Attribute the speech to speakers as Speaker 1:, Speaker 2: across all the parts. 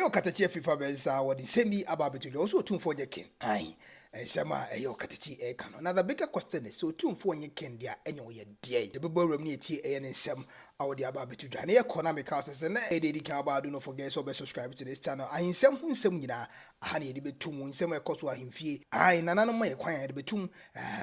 Speaker 1: Ɔkatakyi Afrifa Mensah wɔde nsɛm bi aba abɛto dwa. Ɔsɛ Otumfoɔ nyɛ king. Ae, nsɛm a ɛyɛ Ɔkatakyi ɛreka no. Na the bigger question is, sɛ Otumfoɔ nyɛ king deɛ a, ɛne ɔyɛ deɛn? Yɛbɛbɔ awuram ne yɛtie ɛyɛ ne nsɛm a wɔde aba abɛto dwa. Na yɛkɔ na meka sɛ sɛ na ɛyɛ deɛ ɛdi kan aba, do not forget sɛ ɔbɛ subscribe to this channel. Ahensɛm ho nsɛm nyinaa, aha na yɛde bɛtum. Nsɛm a ɛkɔ so ahemfie. Ae, nananom ma yɛ kwan a yɛde bɛtum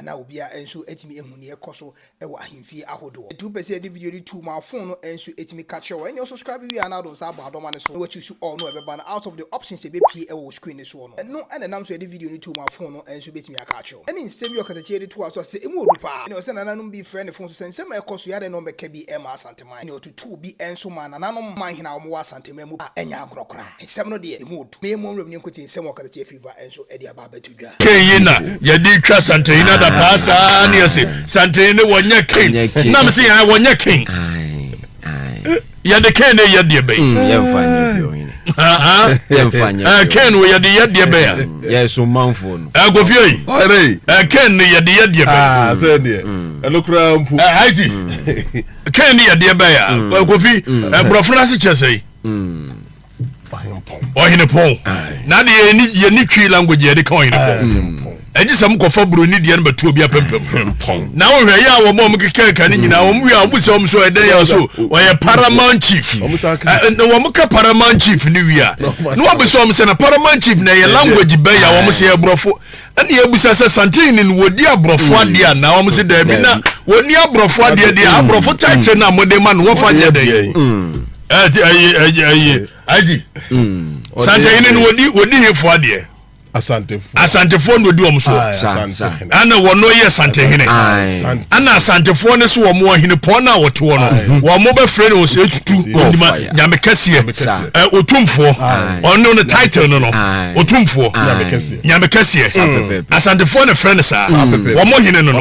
Speaker 1: na obiara nso atumi ehu nea ɛkɔ so ɛwɔ ahemfie ahodoɔ. Nti wopɛ sɛ yɛde video de tu ma phone no nso etumi ka kyerɛ wɔ, ɛnna subscribe wie a, na ado nsa abɔ adɔma no so na wɔakyi all no ɛbɛba no out of the options ɛbɛpie ɛwɔ screen no soɔ no, ɛno ɛna nam so yɛde video no tu ma phone no nso bɛtumi aka akyerɛw. Ɛne nsɛm bi Ɔkatakyi de to aso sɛ emu odu paa, ɛne ɔsɛ nananom bi frɛ ne phone so sɛ nsɛm a ɛkɔ so yɛade no ɔmbɛka bi ɛma Asanteman, ɛne ɔtutu bi nso ma nananom man hene a wɔwɔ Asanteman mu a ɛnyɛ agorɔ koraa. Nsɛm no deɛ, emu odu. Meyɛ mu nwuram ne nkote nsɛm a Ɔkatakyi Afifa nso ɛde aba abɛto dwa.
Speaker 2: King yi na yɛde twa Santehene adapaa saa ne yɛse Santehene wɔnyɛ king, nam se yɛn wɔnyɛ king, yɛde king ne yɛ deɛ bɛyi king no, yɛde yɛ deɛ bɛyɛ
Speaker 3: yɛso manfoɔ no.
Speaker 2: Kofie yi, king no yɛde yɛ deɛ bɛyɛ
Speaker 4: sɛ deɛ ɛno koraa mpo.
Speaker 2: Haiti king ne yɛdeɛ bɛyɛ, Kofi, borɔfo no ase kyerɛ sɛ yi ɔhene pɔn na de yɛni Twi language yɛde ka ɔhene pɔn, ɛgye sɛ mokɔfa buroni deɛ no bɛto obi apempem na wohwɛ yɛ a wɔn a wɔkeka ka ne nyinaa wɔn wie a, wɔbu sɛ wɔn so ɛdɛn yɛ so ɔyɛ paramount chief na wɔn ka paramount chief ne wie a, na wɔn sɛ wɔn sɛ na paramount chief na ɛyɛ language bɛyɛ a wɔn sɛ yɛ borɔfo. Ɛna yɛbusa sɛ Santehene no wɔdi aborɔfo adeɛ a, na wɔn sɛ daabi, na wɔni aborɔfo adeɛ deɛ, aborɔfo title no a wɔde ma no wɔfa nyɛ dɛ ɛti ɛyi ɛyi ɛyi ayi Santehene no wɔdi hefo adeɛ?
Speaker 4: Asantefoɔ.
Speaker 2: Asantefoɔ na odi wɔn so, ɛna wɔn no yɛ Santehene, ɛna Asantefoɔ no so wɔn ɔhene pɔn no a wɔte hɔ no, wɔn mo bɛfrɛ no sɛ etutu onima Nyame kɛseɛ ɛ Otumfoɔ. Ɔno no title no Otumfoɔ Nyame kɛseɛ, Asantefoɔ na frɛ no saa, wɔn hene no.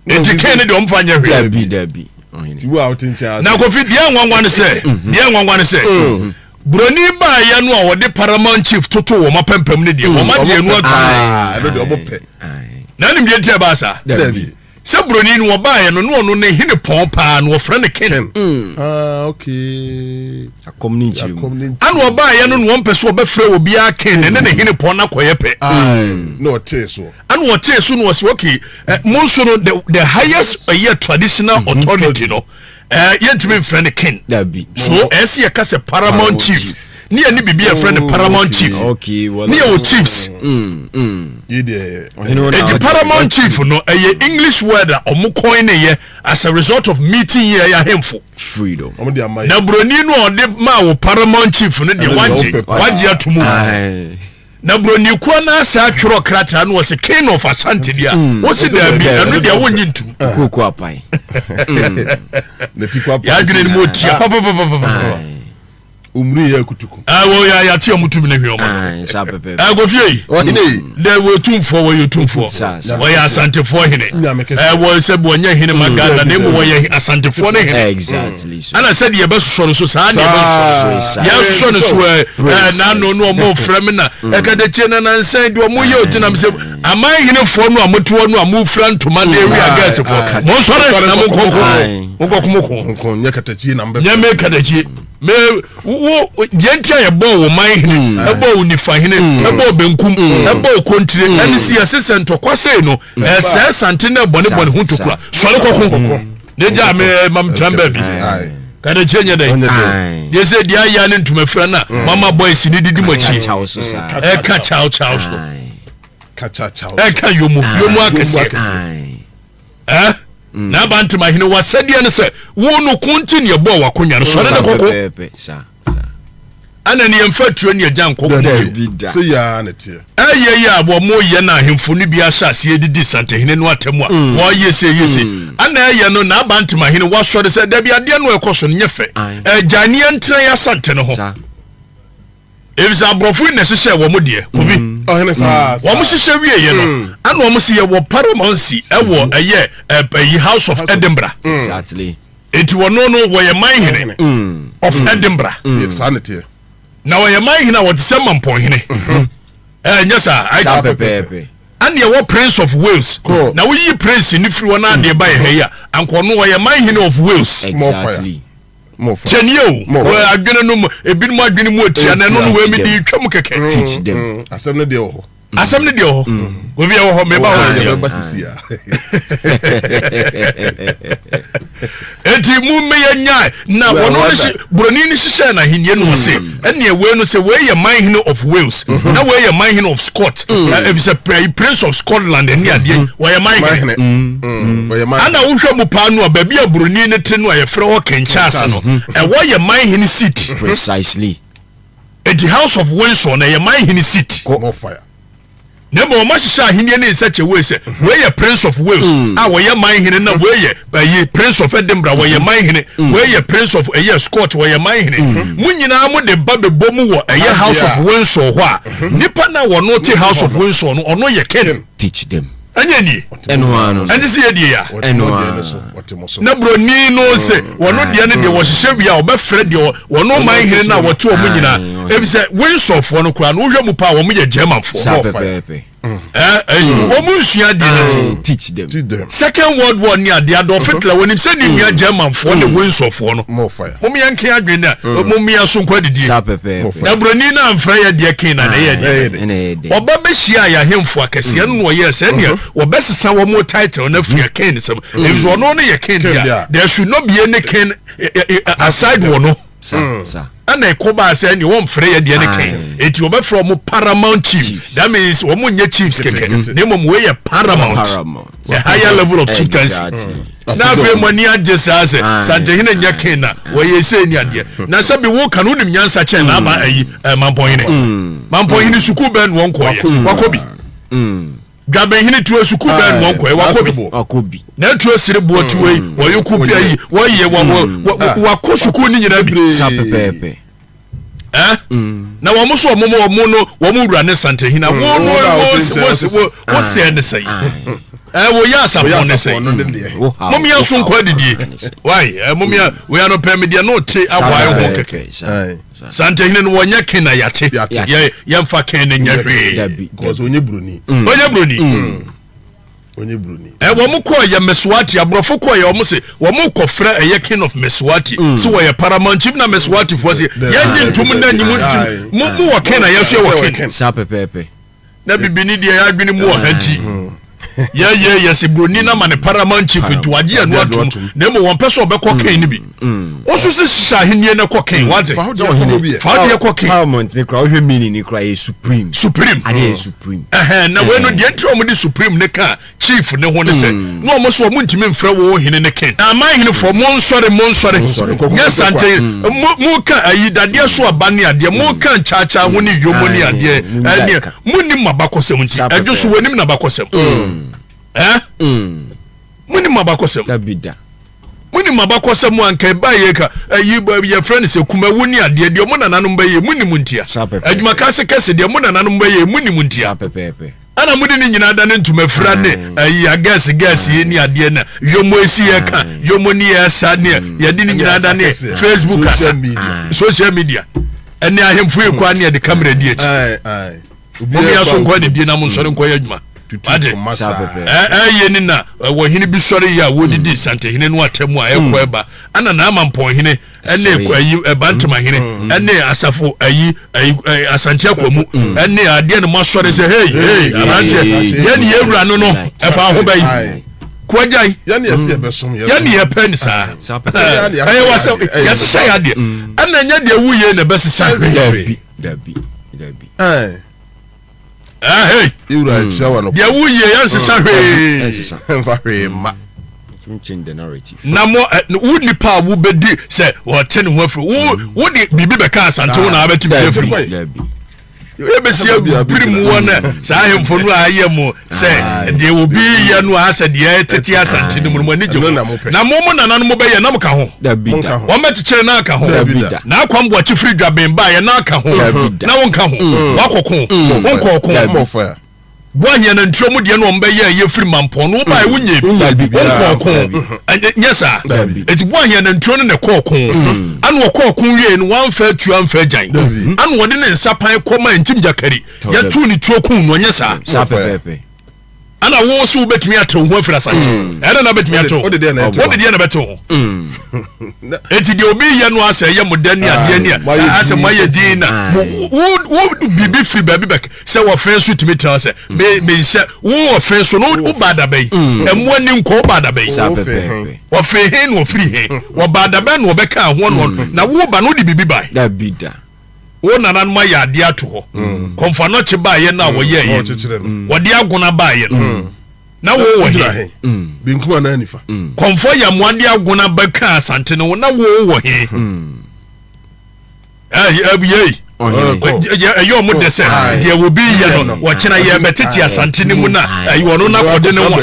Speaker 2: Eti king ne deɛ, wɔn fa nyɛ hwee.
Speaker 3: Dabi, dabi.
Speaker 2: Na Kofi, deɛ nwanwa ne sɛ buroni baayɛ no a wɔde paramount chief toto wɔn apampam ne deɛ, wɔn agye enu ato na nim deɛ nti ɛbaa saa sɛ buroni no wɔbaayɛ no ne ɔno ne hene pɔn paa no wɔfrɛ no king.
Speaker 3: Akɔm ne nkyerɛ mu.
Speaker 2: Ana ɔbaayɛ no na wɔmpɛ sɛ wɔbɛfrɛ obiara king ne ne hene pɔn no akɔyɛ pɛ.
Speaker 4: Na ɔtee so.
Speaker 2: Ana ɔtee so no, ɔsɛ okay, mo nso no the highest ɛyɛ traditional authority no, yɛntumi mfrɛ no king.
Speaker 3: Dabi.
Speaker 2: So ɛsɛ yɛka sɛ paramount chief ne yɛ ne biribi yɛfrɛ no paramount chief ne yɛwɔ chiefs. Eti paramount chief no ɛyɛ English word a ɔmo coin ne yɛ as a result of meeting yɛ ɛyɛ ahemfo.
Speaker 3: Freedom.
Speaker 2: Na buroni no a ɔde maa wo paramount chief no deɛ, wagye ato mu, na buroni kura n'asa atwerɛ krataa no wɔsɛ King of Ashanti deɛ a, wɔsi daabi, ɛno deɛ wonye ntum.
Speaker 3: Koko apan.
Speaker 2: Yɛadwene no mu otia papapapapa.
Speaker 4: Omuri yɛ kutuku.
Speaker 2: Wɔ yɛ yɛate a mutum ne hwɛ ɔma.
Speaker 3: Sa pɛpɛ.
Speaker 2: Kofie yi dɛ wɔ tumfoɔ, wɔyɛ tumfoɔ, wɔyɛ Asantefoɔ hene, wɔ sɛ wɔnyɛ hene ma Ghana na emu wɔyɛ Asantefoɔ ne hene. Ɛna sɛdeɛ yɛbɛsosɔ no so saa ne yɛbɛsosɔ no so, yɛsosɔ no so ɛ ɛ n'ano no ɔmo frɛ me na ɛkadakyie na nansan deɛ ɔmo yɛ ogyinam sɛ aman henefoɔ no a mote hɔ no a mofira ntoma de awi agɛsefoɔ, monsɔre na monkɔko monkɔko moko.
Speaker 4: Nyɛ katakyie na mbɛ.
Speaker 2: Nyɛ me katakyie me wo deɛ nti a yɛbɔɔ wo man hene, ɛbɔɔ wo nifa hene, ɛbɔɔ benkum, ɛbɔɔ wo kontire, ɛne si yɛse sɛ ntɔkwa sei no ɛsɛɛ Sante no ɛbɔne bɔne ho ntokura, sɔre kɔko ne gya me mam tram baabi kadakyie nyɛ dɛn deɛ sɛ deɛ ayɛ ne ntoma fira no a mama boys ne didi mo akyi ɛka kyaw kyaw so, ɛka yomo yomo akɛseɛ ɛ na aba ntoma hene wasɛdeɛ no sɛ wo no ko nti ne ɛbɔɔ w'akonya no, sɔre ne kɔkɔ ɛna ne yɛmfa tuo ne agya nkɔko bio. Ɛyɛ yi a wɔn yɛ na ahemfo no bi ahyɛ aseɛ didi Santehene no atam a wɔyɛ sɛ yɛ sɛ ɛna ɛyɛ no na aba ntoma hene wasɔre sɛ dabi, adeɛ no ɛkɔ so no nyɛ fɛ, ɛgya ne yɛntena yɛ Asante no ho, efisɛ aborɔfo yi na ɛhyehyɛ wɔn deɛ obi wɔn hyehyɛ wie yɛ no, ɛna wɔn si yɛ wɔ paramountcy ɛwɔ ɛyɛ ɛyi House of Edinburgh. Eti wɔn no wɔyɛ man hene of Edinburgh na wɔyɛ man hene a wɔte sɛ mampɔn hene, ɛnyɛ saa?
Speaker 3: Saa pɛpɛɛpɛ.
Speaker 2: Ɛna ɛwɔ Prince of Wales, na woyi prince ne firi hɔ na adeɛ ba yɛ ha yi a, ankɔ no wɔyɛ man hene of Wales. Tiɛnie o, wɔ adwene no mu, ebinom adwene mu atua na ɛno no wɔ emi de twam kɛkɛ.
Speaker 3: Teach them.
Speaker 4: Asɛm no deɛ wɔ hɔ.
Speaker 2: Asɛm no deɛ wɔ hɔ. Obi ɛwɔ hɔ, meba hɔ sisi a. Eti mu mmeyɛ nyae na wɔn no hye buroni no hyehyɛ na ahenni no ɔse ɛnneɛ wei no sɛ wei yɛ man hene of Wales na wei yɛ man hene of Scot efisɛ Prince of Scotland ɛne adeɛ wɔyɛ man hene. Ana wohwɛ mu paa no a baabi a buroni no te no a yɛfrɛ hɔ Kinshasa no ɛwɔ yɛ man hene seat.
Speaker 3: Precisely.
Speaker 2: Eti House of Windsor na ɛyɛ man hene seat. Na mmom wɔahyehyɛ ahenni no in such a way sɛ wei yɛ Prince of Wales mm. a wɔyɛ man hene na wei yɛ ɛyi Prince of Edinburgh wɔyɛ mm. man hene mm. wei yɛ Prince of ɛyɛ Scott wɔyɛ man hene mo nyinaa mo de ba bɛbɔ mu wɔ ɛyɛ House of Windsor hɔ a mm-hmm. nipa na wɔn te House of Windsor no ɔno yɛ king.
Speaker 3: Teach them.
Speaker 2: Ɛnyɛ nie.
Speaker 3: Ɛno ara no.
Speaker 2: Ɛnti sɛ yɛdie ya. Na buroni no sɛ wɔn deɛ no deɛ wɔhyehyɛ wie a wɔbɛfrɛ deɛ wɔn man hene no a wɔte wɔn nyinaa efisɛ Windsorfoɔ no koraa no wohwɛ mu paa wɔn yɛ Germanfoɔ.
Speaker 3: Saa pɛpɛɛpɛ.
Speaker 2: Ɛɛ wɔn nsua adeɛ no ti.
Speaker 3: Teach them.
Speaker 2: Second World War ni adeɛ Adolf Hitler wɔnim sɛ ne nua Germanfoɔ ne Windsorfoɔ no. Mo yɛn nke adwene na mo mmea so nkɔ adidie.
Speaker 3: Saa pɛpɛɛpɛ.
Speaker 2: Na buroni no amfrɛ yɛ deɛ ken na na ɛyɛ deɛ. Ɔba bɛhyiaa yɛn ahemfo akɛseɛ no na ɔyɛɛ sɛ ɛneɛ wɔbɛsesa wɔn title no afiri king nsam. Ɛfiri ɔno no yɛ king deɛ, there should not be any king aside wɔ no. Ɛna ɛkɔ baa sɛ ɛneɛ wɔmfrɛ yɛ deɛ ne king. Enti wɔbɛfrɛ wɔn paramount chief. That means wɔn nyɛ chiefs kɛkɛ. Na mmom wei yɛ paramount. The higher level of chieftaincy. Na afei mo ani agye saa sɛ Santehene nyɛ king na wɔyɛ sei ne adeɛ. Na sɛ bi wo ka no wonim nyansa kyɛn na aba ayi eh, Mampɔnhene. Mampɔnhene sukuu bɛn na wɔnkɔɔyɛ? Wakɔ bi. Dwabenhene tuo sukuu bɛn na wɔnkɔɔyɛ? Wakɔ bi. Na atuo sere boɔ tuo yi wɔyɛ ko bi ayi wɔyɛ wakɔ sukuu ne nyinaa bi.
Speaker 3: Saa pɛpɛɛpɛ.
Speaker 2: Eh? Mm. Na wɔn nso wɔn wɔn no wɔn wura ne santehina mm. wo no wo wo wo sɛ ne sɛn ɛ wo yɛ asapɔn ne sɛn mom yɛ nso nkɔ adidie wai ɛ mom yɛ wei ano pɛ mi deɛ no te awae ho kɛkɛ santehina no wɔnyɛ ken na yate yɛ yɛnfa ken ne nyɛ hwee
Speaker 4: onye buroni
Speaker 2: onye buroni.
Speaker 4: Onye broni.
Speaker 2: Ɛ wɔn kɔɔ yɛ Meswati aborɔfo kɔɔ yɛ wɔn se wɔn kɔ frɛ ɛyɛ king of Meswati mm. so wɔyɛ paramount chief na Meswati foɔ se yɛn gye ntum na nyi mu ntum mo mo wɔ king na yɛ so yɛ wɔ king.
Speaker 3: Saa pɛpɛɛpɛ.
Speaker 2: Na bibini deɛ yɛ adwene mu wɔ ha nti yɛ yɛ yɛ se broni na ma ne paramount chief nti wagye ɛno atum na emu wɔn pɛ sɛ ɔbɛkɔ king no bi. Wosu se hyehyɛ ahenni no kɔ king wate.
Speaker 4: Fa wo
Speaker 2: deɛ kɔ king.
Speaker 3: Paramount ne kura wohwɛ meaning ne kura yɛ supreme.
Speaker 2: Supreme.
Speaker 3: Adeɛ yɛ supreme.
Speaker 2: Ɛhɛn na wei no deɛ nti wɔn de supreme ne ka chief ne ho ne sɛ mm. na wɔn so wɔn ntumi nfrɛ wɔn hene ne king. Na aman hene fɔ mo nsɔre mo nsɔre nyɛ sante mm. mo mo ka ayi dadeɛ so aba ne adeɛ mo ka nkyaakyaa ho ne yomo ne adeɛ ɛneɛ mo nim abakɔsɛm nti ɛdwo so wɔn nim n'abakɔsɛm. Ɛɛ mo nim abakɔsɛm. Monim abakɔsɛm a anka ɛbaeɛ ka ayi yɛfrɛ no sɛ kumawu ne adeɛ deɛ mo nananom bɛyɛ monim ntia adwuma ase kɛse deɛ mo nananom bɛyɛ monim ntia ɛna mode ne nyinaa da ne ntoma fira ne ayi agɛs gɛs yi ne adeɛ na yomo esi yɛ ka yomo ne yɛ sa ne yɛde ne nyinaa da ne Facebook asa social media ɛne ahemfo yi kɔ ne yɛde kamera di akyi Momia so nkɔ adidie na monsɔre nkɔyɛ adwuma. Wate? Ɛyɛ ni na wɔ hene bi sɔre yi a wɔdidi mm. santehene no atɛm a ɛkɔ mm. ɛba ɛna n'ama mpɔnhene ɛne ayi ɛbantama hene ɛne asafo ayi ayi asante akwamu ɛne adeɛ no mo asɔre sɛ hei hei aberanteɛ yɛne yɛ wura no no ɛfa ho bɛyi kɔgyae yɛne yɛpɛ ne saa ɛyɛ wɔ sɛ yɛhyehyɛ yɛ adeɛ ɛna ɛnyɛ deɛ wuyɛ na ɛbɛsesa hwee
Speaker 3: Dabi, dabi.
Speaker 4: Ɛɛ.
Speaker 2: Ah, hey.
Speaker 4: Ewura hmm. ekyia wa no.
Speaker 2: Deɛ woyie yɛn nsesa hmm. hwee.
Speaker 3: Nsesa.
Speaker 4: Nfa hwee mma.
Speaker 3: Tumi change the narrative.
Speaker 2: Na mo ɛ wo nipa a wobɛdi sɛ wɔte ne ho afiri wo hmm. wo de biribi bɛka asante wo na abɛte biribi afiri mu.
Speaker 3: Dabi.
Speaker 2: Ebesi abiri mu wɔ no saa ahemfo no a ayɛ mo sɛ deɛ obi yɛ no a sɛ deɛ tete asante no mu no mo ani gye ho na mo mo nananom mo bɛyɛ na mo ka ho wɔn bɛkyekyere na aka ho na akwam boakye firi dwaben baayɛ na aka ho na wo nka ho mm. wakɔko mm. wo nkɔɔko boahia na ntuo mu deɛ na wɔn bɛyɛ ɛyɛ firi mampɔn no wobaɛ mm. wonyɛ bi wo nkɔɔko nyɛ saa eti boahia na ntuo no na ɛkɔɔko ana ɔkɔɔko wie no wɔamfa atuo amfa agyan ana wɔde ne nsa pan kɔma ntim gyakari yɛtu ne tuo kun no ɔnyɛ saa.
Speaker 3: Saa pɛpɛɛpɛ.
Speaker 2: Ana wo so wobɛtumi ate wo ho afiri Asante? Ɛna na wobɛtumi ate wo.
Speaker 4: Wode deɛ na ɛte
Speaker 2: Wode deɛ na ɛbɛte wo ho. Enti deɛ obi yɛ no asɛ ɛyɛ mo dɛ ne adeɛ ne asɛ mo ayɛ din na mo wo wo biribi firi baabi bɛk sɛ wɔfɛn so tumi tena sɛ me me nhyɛ wo wɔfɛn so no wo ba adaba yi ɛmo ani nkɔ wo ba adaba yi wɔfɛn he na wɔfiri he wɔba adaba na wɔbɛka ho no na wo ba no wode biribi bae. Wo nananom ayɛ adeɛ ato hɔ. Mm. Kɔmfanɔkye baeɛ no a mm. wɔyɛɛyɛ no, wɔde agona baeɛ no. Mm. Na wo wɔ he?
Speaker 4: Benkum anaa nifa?
Speaker 2: Kɔmfɔ Yamoa de agona bɛka Asante no na wo wɔ he? Yei ɛyɛ ɔmo dɛ sɛ deɛ wɔbi yɛ no wɔkyena yɛbɛtete Asante no mu na ɛyɛ ɔno nakɔde ne ho.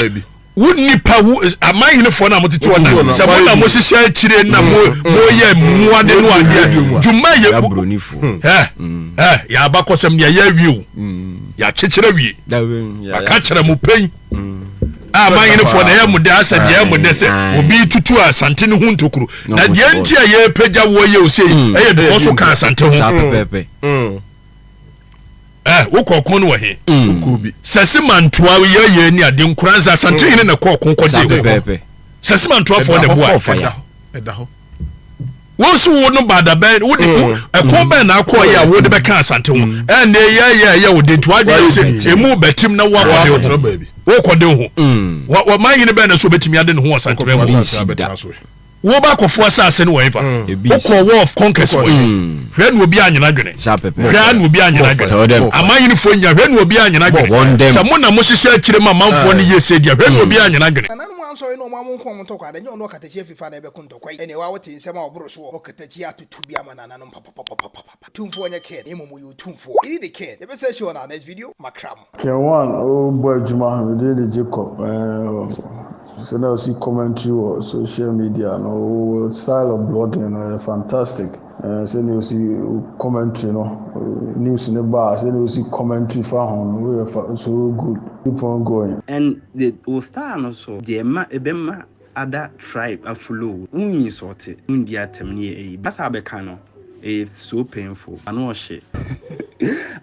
Speaker 2: Wo nnipa, wo aman henefoɔ no a motete hɔ na sɛ mo na mohyehyɛ akyire na mo moyɛ mmoa de no adeɛ dwuma yɛ ɛ ɛ yɛ abakɔsɛm deɛ yɛ awie o yɛakyekyere awie aka kyerɛ mo pɛn a aman henefoɔ na ɛyɛ mo dɛ asɛ deɛ ɛyɛ mo dɛ sɛ obi tutu asante no ho ntokuro na deɛ nti a yɛpagya woɔ yɛ ose ɛyɛ because wo ka asante ho. Eh, wokɔ ɔko no wɔ he?
Speaker 4: Mm.
Speaker 2: Sɛse mantoa yɛyɛ ni ade nkora nsa asante hene na kɔ ɔko kɔgye hɔ. Sɛse mantoafoɔ na ɛboa.
Speaker 4: Ɛda hɔ.
Speaker 2: Wo so wo no baada bɛn wo de mm. ɛko mm. bɛn na akɔ yɛ a wo de bɛka asante ho. Mm. Ɛnne yɛ yɛ yɛ wo de nti wadwene sɛ emu bɛtim na woakɔde ho. Wokɔde ho. Wɔ man hene bɛn na so obetumi ade ne ho asante bɛn mu. Wo ba kɔfo asase no wɔ hefa? Wokɔ war of conquest wɔ he? Hwɛ na obi anyena adwene. Hwɛ na obi anyena adwene. Amanyenefoɔ nya hwɛ na obi anyena adwene. Sɛ mo na mohyehyɛ akyire ma amanfoɔ no yie sei deɛ hwɛ na obi anyena adwene.
Speaker 1: Nananom ansɔre na wɔn amonko wɔn ntɔkwa da, ɛnyɛ ɔno ɔkatakyie afifa na ɛbɛko ntɔkwa yi. Ɛnneɛ wo a wote nsɛm a ɔboro soɔ, ɔkatakyie atoto bi ama nananom papapapapapa. Otumfoɔ nyɛ Ken, na mmom ɔyɛ Otumfoɔ. Yɛni de Ken. Yɛbɛsan ahyia on our next video. Makra mo.
Speaker 5: Ken one o bɔ adwuma me din de Jacob eh, sɛ na ɔsi commentary wɔ social media no wo style of blogging no yɛ fantastic eh, sɛ na ɔsi commentary no news ne ba sɛ na ɔsi commentary fa ho no woyɛ fa so good keep on going.
Speaker 6: And the wo style no so deɛ ɛma ɛbɛma other tribe a follow wo wo insult wo ndi atɛm ne yɛ ɛyi kasa a bɛka no ɛyɛ so painful ano ɔhye.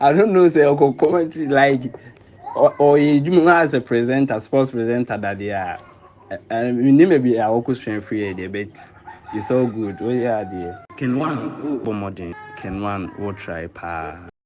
Speaker 6: I don't know sɛ ɔkɔ commentary like ɔyɛ adwuma as a presenter sports presenter dadeɛ a menim baabi a ɔkɔ sua firi yɛ deɛ but it's all good woyɛ adeɛ. Ken one wo bɔ mmɔden. Ken one wo try paa.